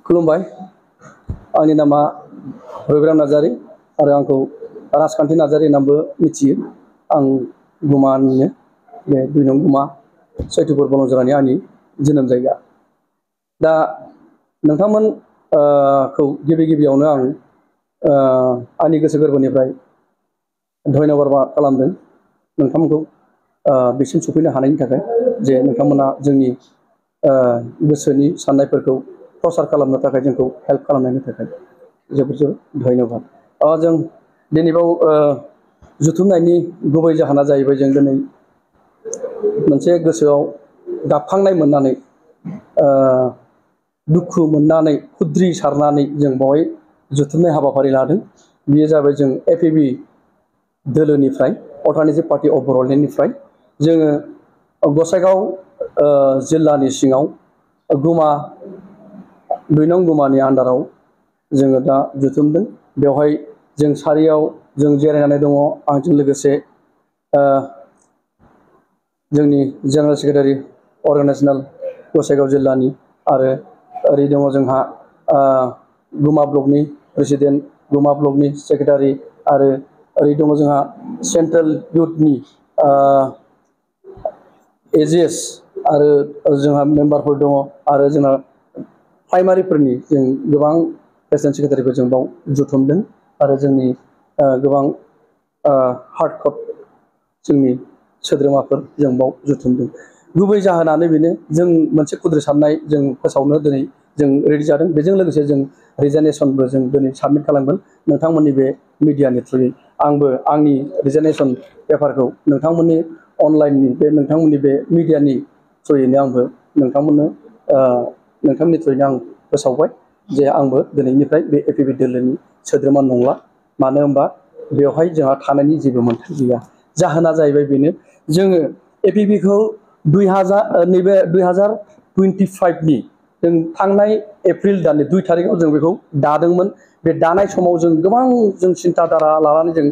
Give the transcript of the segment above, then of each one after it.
खुलुमबाय आंनि नामा रबिराम नार्जारी आरो आंखौ राजखान्थि नार्जारी नामबो मिथियो आं गुमानिनो बे 2 नं गुमा सैथुपुर बलंजरानि आंनि जोनोम जायगा दा नोंथांमोन खौ गिबियावनो आं आंनि गोसो गोरबोनिफ्राय धन्यबाद खालामदों नोंथांमोनखौ बिसिम सफैनो हानायनि थाखाय जे नोंथांमोना जोंनि गोसोनि साननायफोरखौ प्रसार खालामनो थाखाय जोंखौ हेल्प खालामनायनि थाखाय जोबोद धन्यबाद जों दिनैबाव जुथुमनायनि गुबै जाहोना जाहैबाय जों दिनै मोनसे गोसोआव गाबखांनाय मोननानै दुखु मोननानै खुद्रि सारनानै जों बावहाय जुथुमनाय हाबाफारि लादों बेयो जाबाय जों एपिबि दोलोनिफ्राय अल्टारनेटिभ पार्टी अफ बर'लेण्डनिफ्राय जोङो गसाइगाव जिल्लानि सिङाव गुमा 2 नं गुमानि आन्दाराव जोङो दा जुथुमदों बेवहाय जों सारियाव जों जिरायनानै दङ आंजों लोगोसे जोंनि जेनेरेल सेक्रेटारि अर्गानाइजेसनेल गसाइगाव जिल्लानि आरो ओरै दङ जोंहा गुमा ब्लकनि प्रेसिडेन्ट गुमा ब्लकनि सेक्रेटारि आरो ओरै दङ जोंहा सेन्ट्रेल इउथनि एजिएस आरो जोंहा मेम्बारफोर दङ आरो जोंहा प्राइमारिफोरनि जों गोबां प्रेसिडेन्ट सेक्रेटारिफोर जों बाव जुथुमदों आरो जोंनि गोबां हार्डक'र जोंनि सोद्रोमाफोर जों बाव जुथुमदों गुबै जाहोनानो बेनो जों मोनसे खुद्रि साननाय जों फोसावनो दिनै जों रेडि जादों बेजों लोगोसे जों रिजाइनेसनबो जों दिनै साबमिट खालामगोन नोंथांमोननि बे मिडियानि थ्रुयै आंबो आंनि रिजाइनेसन पेपारखौ नोंथांमोननि अनलाइननि बे नोंथांमोननि बे मिडियानि थ्रुयैनो आंबो नोंथांमोननि थ्रुयैनो आं फोसावबाय जे आंबो दिनैनिफ्राय बे एपिबि दोलोनि सोद्रोमा नंला मानो होनबा बेवहाय जोंहा थानायनि जेबो मोन्थाय गैया जाहोना जाहैबाय बेनो जोङो एपिबिखौ 2025नि जों थांनाय एप्रिल दाननि 2 थारिखआव जों बेखौ दादोंमोन बे दानाय समाव जों गोबां जों सिन्था धारा लानानै जों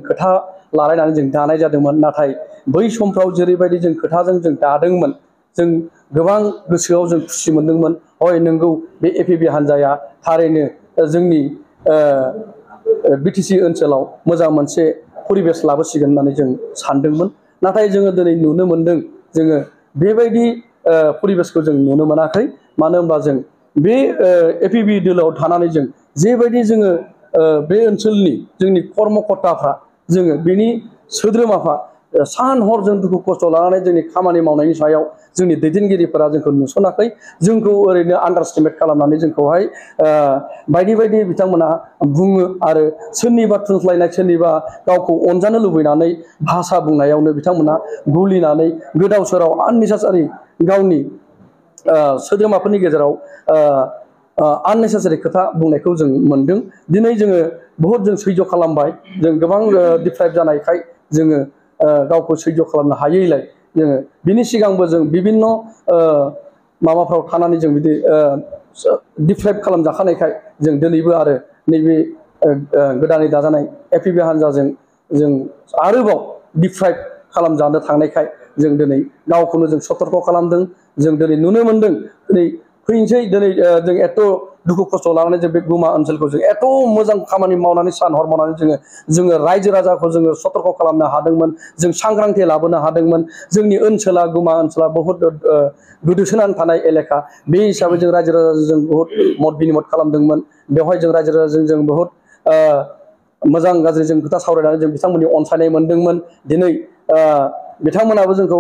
खोथा लालायनानै जों दानाय जादोंमोन नाथाय बै समफ्राव जेरैबायदि जों खोथाजों जों दादोंमोन जों गोबां गोसोआव जों खुसि मोनदोंमोन हय नंगौ बे एपिबि हान्जाया थारैनो जोंनि बिटिसि ओनसोलाव मोजां मोनसे परिबेस लाबोसिगोन होननानै जों सानदोंमोन नाथाय जोङो दिनै नुनो मोनदों जोङो बेबायदि परिबेसखौ जों नुनो मोनाखै मानो होनबा जों बे एपिबि दोलोआव थानानै जों जेबायदि जोङो बे ओनसोलनि जोंनि कर्मकर्ताफ्रा जोङो बेनि सोद्रोमाफ्रा सान हर जों दुखु खस्थ' लानानै जोंनि खामानि मावनायनि सायाव जोंनि दैदेनगिरिफोरा जोंखौ नुसनाखै जोंखौ ओरैनो आन्डार एस्टिमेट खालामनानै जोंखौहाय बायदि बायदि बिथांमोना बुङो आरो सोरनिबा थुनज्लायनाय सोरनिबा गावखौ अनजानो लुबैनानै भाषा बुंनायावनो बिथांमोना गुलिनानै गोदाव सोराव आननेसेसारि गावनि सोद्रोमाफोरनि गेजेराव आननेसेसारि खोथा बुंनायखौ जों मोनदों दिनै जोङो बहुद जों सैज्य खालामबाय जों गोबां डिप्राइभ जानायखाय जोङो गावखौ सैज्य खालामनो हायैलाय जोङो बिनि सिगांबो जों बिभिन्न माबाफ्राव थानानै जों बिदि डिप्राइभ खालामजाखानायखाय जों दिनैबो आरो नैबे गोदानै दाजानाय एपिबि हान्जाजों जों आरोबाव डिप्राइभ खालामजानो थांनायखाय जों दिनै गावखौनो जों सतर्क खालामदों जों दिनै नुनो मोनदों दिनै फैनोसै दिनै जों एथ' दुखु खस्थ' लानानै जों बे गुमा ओनसोलखौ जों एथ' मोजां खामानि मावनानै सान हर मावनानै जोङो रायजो राजाखौ जोङो सतर्क खालामनो हादोंमोन जों सांग्रांथि लाबोनो हादोंमोन जोंनि ओनसोला गुमा ओनसोला बहुद गोदोसोनानै थानाय एलेखा बे हिसाबै जों रायजो राजाजों बहुद मत बिनिमत खालामदोंमोन बेवहाय जों रायजो राजाजों जों बहुद मोजां गाज्रि जों खोथा सावरायनानै जों बिथांमोननि अनसायनाय मोनदोंमोन दिनै बिथांमोनाबो जोंखौ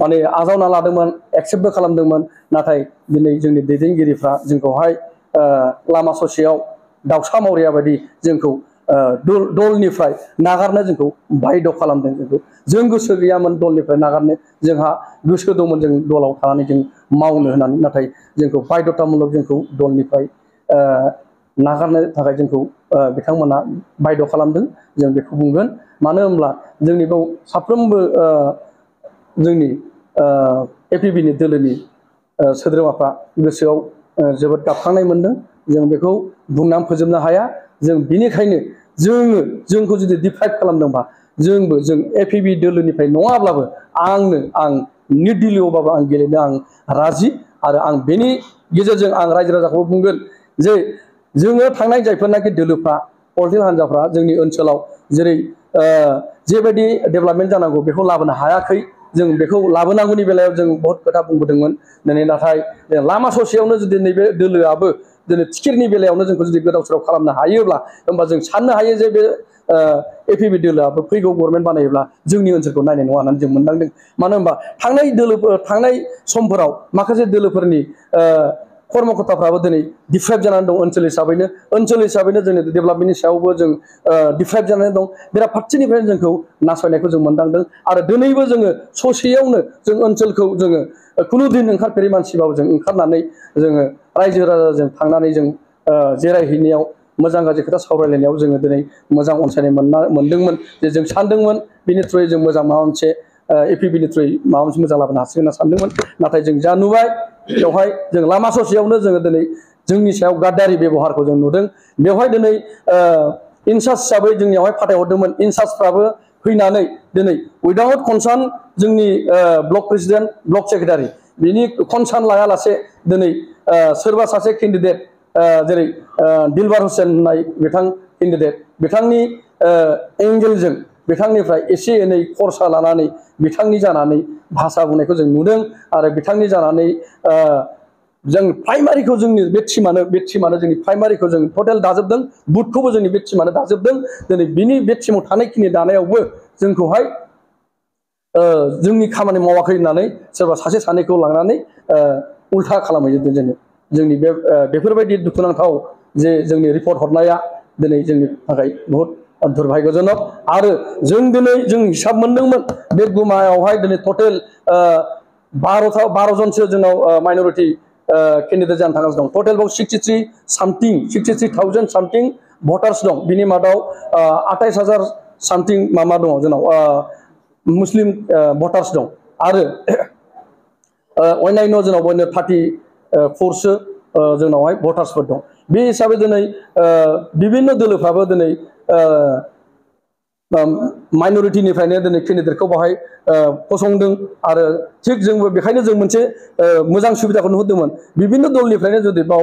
माने आजावना लादोंमोन एक्सेप्टबो खालामदोंमोन नाथाय दिनै जोंनि दैदेनगिरिफ्रा जोंखौहाय लामा ससेयाव दाउसा मावरिया बायदि जोंखौ दलनिफ्राय नागारनो जोंखौ बायद' खालामदों जों गोसो गैयामोन दलनिफ्राय नागारनो जोंहा गोसो दंमोन जों दलाव थानानै जों मावनो होनानै नाथाय जोंखौ बायद'थामुलक जोंखौ दलनिफ्राय नागारनो थाखाय जोंखौ बिथांमोना बायद' खालामदों जों बेखौ बुंगोन मानो होनब्ला जोंनि बेयाव साफ्रोमबो जोंनि एपिबिनि दोलोनि सोद्रोमाफ्रा गोसोआव जोबोद गाबखांनाय मोनदों जों बेखौ बुंनानै फोजोबनो हाया जों बिनिखायनो जोंखौ जुदि डिप्राइभ खालामदोंबा जों एपिबि दोलोनिफ्राय नङाब्लाबो आं निर्दिलियबाबो आं गेलेनो आं राजि आरो आं बेनि गेजेरजों आं रायजो राजाखौ बुंगोन जे जोङो थांनाय जायफोरनाखि दोलोफ्रा पलिटिकेल हान्जाफ्रा जोंनि ओनसोलाव जेरै जेबायदि डेभेलपमेन्ट जानांगौ बेखौ लाबोनो हायाखै जों बेखौ लाबोनांगौनि बेलायाव जों बहुत खोथा बुंबोदोंमोन दिनै नाथाय लामा ससेयावनो जुदि नैबे दोलोआबो दिनै टिकेटनि बेलायावनो जोंखौ जुदि गोदाव सोराव खालामनो हायोब्ला होमबा जों साननो हायो जे बे एपिबि दोलोआबो फैगौ गभर्नमेन्ट बानायोब्ला जोंनि ओनसोलखौ नायनाय नङा होननानै जों मोनदांदों मानो होनबा थांनाय समफोराव माखासे दोलोफोरनि कर्मकर्ताफ्राबो दिनै डिप्राइभ जानानै दं ओनसोल हिसाबैनो जोंनि डेभेलपमेन्टनि सायावबो जों डिप्राइभ जानानै दं बेराफारसेनिफ्रायनो जोंखौ नासयनायखौ जों मोनदांदों आरो दिनैबो जोङो ससेयावनो जों ओनसोलखौ जोङो खुनु दिन ओंखारफेरै मानसिबाबो जों ओंखारनानै जोङो रायजो राजाजों थांनानै जों जिरायहैनायाव मोजां गाज्रि खोथा सावरायलायनायाव जोङो दिनै मोजां अनसायनाय मोनदोंमोन जे जों सानदोंमोन बिनि थ्रुयै जों मोजां माबा मोनसे एपिबिनि थ्रुयै माबा मोनसे मोजां लाबोनो हासिगोन होनना सानदोंमोन नाथाय जों जा नुबाय बेवहाय जों लामा ससेयावनो जोङो दिनै जोंनि सायाव गाद्दारि बेबहारखौ जों नुदों बेवहाय दिनै इनसार्ज हिसाबै जोंनियावहाय फाथायहरदोंमोन इनसार्जफ्राबो फैनानै दिनै उइदाउट कनसार्न जोंनि ब्लक प्रेसिडेन्ट ब्लक सेक्रेटारि बिनि कनसार्न लायालासे दिनै सोरबा सासे केन्डिडेट जेरै दिलबार हुसेन होननाय बिथां केन्डिडेट बिथांनि एंगेलजों बिथांनिफ्राय एसे एनै खरसा लानानै बिथांनि जानानै भाषा बुंनायखौ जों नुदों आरो बिथांनि जानानै जों प्राइमारिखौ जोंनि बे टिमानो जोंनि प्राइमारिखौ जों टटेल दाजोबदों बुथखौबो जोंनि बे टिमानो दाजोबदों दिनै बिनि बे टिमाव थानायखिनि दानायावबो जोंखौहाय जोंनि खामानि मावाखै होननानै सोरबा सासे सानैखौ लांनानै उल्था खालामहैजोबदों जोंनि बेफोरबायदि दुखुनांथाव जे जोंनि रिपर्ट हरनाया दिनै जोंनि थाखाय बहुद दुर्भाग्यजनक आरो जों दिनै जों हिसाब मोनदोंमोन बे गुमायावहाय दिनै टटेल 12 जनसो जोंनाव माइनरिटि केन्डिडेट जानो थांगासिनो दं टटेल बाव 63,000 सामथिं भटार्स दं बिनि मादाव 28,000 सामथिं माबा दङ जोंनाव मुस्लिम भटार्स दं आरो अन्यान्य जोंनाव 34सो जोंनावहाय भटार्सफोर दं बे हिसाबै दिनै बिभिन्न दोलोफ्राबो दिनै माइनरिटिनिफ्रायनो दिनै केन्डिडेटखौ बाहाय फसंदों आरो थिग जोंबो बेखायनो जों मोनसे मोजां सुबिदाखौ नुहुरदोंमोन बिभिन्न दलनिफ्रायनो जुदि बाव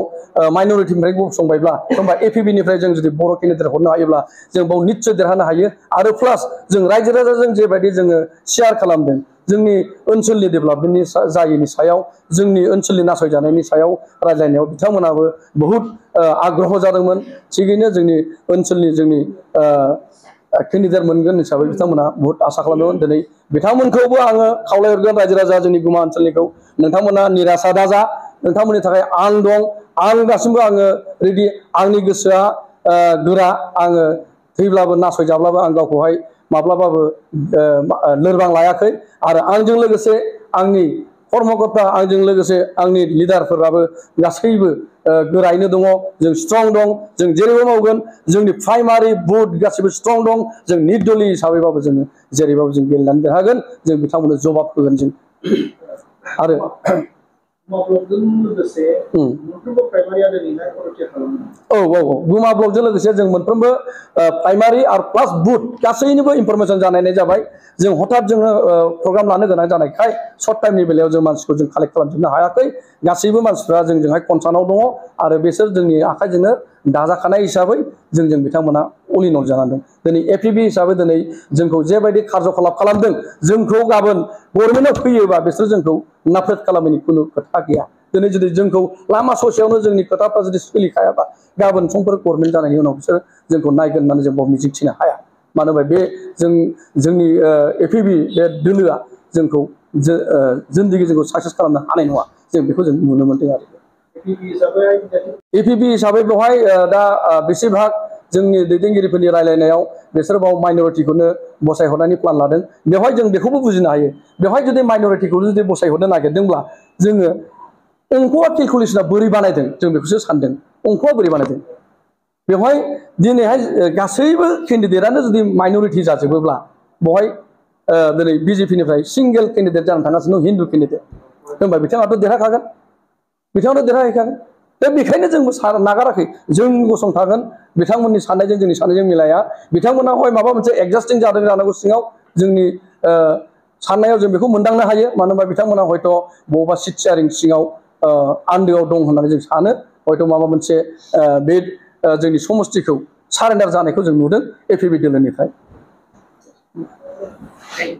माइनरिटिनिफ्राय फसंबायब्ला होमबा एपिबिनिफ्राय जों जुदि बर' केन्डिडेट हरनो हायोब्ला जों बाव निस्सय देरहानो हायो आरो प्लास जों रायजो राजाजों जेबायदि जोङो शेयार खालामदों जोंनि ओनसोलनि डेभेलपमेन्टनि जायैनि सायाव जोंनि ओनसोलनि नासयजानायनि सायाव रायज्लायनायाव बिथांमोनाबो बहुद आग्रह जादोंमोन थिगैनो जोंनि ओनसोलनि जोंनि केन्डिडेट मोनगोन हिसाबै बिथांमोना बहुत आसा खालामदोंमोन दिनै बिथांमोनखौबो आङो खावलायहरगोन रायजो राजा जोंनि गुमा ओनसोलनिखौ नोंथांमोना निराशा दाजा नोंथांमोननि थाखाय आं दं आं दासिमबो आङो रेडि आंनि गोसोआ गोरा आङो थैब्लाबो नासयजाब्लाबो आं गावखौहाय माब्लाबाबो लोरबां लायाखै आरो आंजों लोगोसे आंनि कर्मकर्ता आंजों लोगोसे आंनि लिडारफोराबो गासैबो गोरायैनो दङ जों स्ट्रं दं जों जेरैबो मावगोन जोंनि प्राइमारि बुथ गासैबो स्ट्रं दं जों निर्दलीय हिसाबैबाबो जोङो जेरैबाबो जों गेलेनानै देरहागोन जों बिथांमोननो जबाब होगोन जों आरो गुमा ब्लकजों लोगोसे जों मोनफ्रोमबो प्राइमारि आरो प्लास बुथ गासैनिबो इनफरमेसन जानायनाय जाबाय जों हठात जोङो प्रग्राम लानो गोनां जानायखाय सर्ट टाइमनि बेलायाव जों मानसिखौ जों कालेक्ट खालामजोबनो हायाखै गासैबो मानसिफ्रा जोंजोंहाय कनसार्नाव दङ आरो बिसोर जोंनि आखाइजोंनो दाजाखानाय हिसाबै जोंजों बिथांमोना अलिनर जानानै दं दिनै एपिबि हिसाबै दिनै जोंखौ जेबायदि कार्जकलाप खालामदों जोंखौ गाबोन गभर्नमेन्टआव फैयोबा बिसोर जोंखौ नाफ्रेट खालामनायनि खुनु खोथा गैया दिनै जुदि जोंखौ लामा ससेयावनो जोंनि खोथाफ्रा जुदि सोलिखायाबा गाबोन समफोर गभर्नमेन्ट जानायनि उनाव बिसोर जोंखौ नायगोन होननानै जों बाव मिजिंथिनो हाया मानो होनबा बे जोंनि एपिबि बे दोलोआ जोंखौ जिन्दगि जोंखौ साक्सेस खालामनो हानाय नङा जों बेखौ जों नुनो मोनदों आरो एपिबि हिसाबै बेवहाय दा बेसेभाग जोंनि दैदेनगिरिफोरनि रायलायनायाव बिसोर बाव माइनरिटिखौनो बसायहरनायनि प्लान लादों बेवहाय जों बेखौबो बुजिनो हायो बेवहाय जुदि माइनरिटिखौ जुदि बसायहरनो नागिरदोंब्ला जोङो अंकआ केलकुलेसना बोरै बानायदों जों बेखौसो सानदों अंकआ बोरै बानायदों बेवहाय दिनैहाय गासैबो केन्डिडेटआनो जुदि माइनरिटि जाजोबोब्ला बेवहाय दिनै बिजेपिनिफ्राय सिंगेल केन्डिडेट जानो थांगासिनो दं हिन्दु केन्डिडेट होनबा बिथाङाथ' देरहाखागोन बिथाङाथ' देरहाहैखागोन दा बेखायनो जोंबो नागाराखै जों गसंथागोन बिथांमोननि साननायजों जोंनि साननायजों मिलाया बिथांमोना हय माबा मोनसे एडजास्टिं जादों जानांगौ सिङाव जोंनि साननायाव जों बेखौ मोनदांनो हायो मानो होनबा बिथांमोना हयथ' बबेबा सिट शेयारिं सिङाव आन्दोआव दं होननानै जों सानो हयथ' माबा मोनसे बे जोंनि समस्थिखौ सारेन्डार जानायखौ जों नुदों एपिबि दोलोनिफ्राय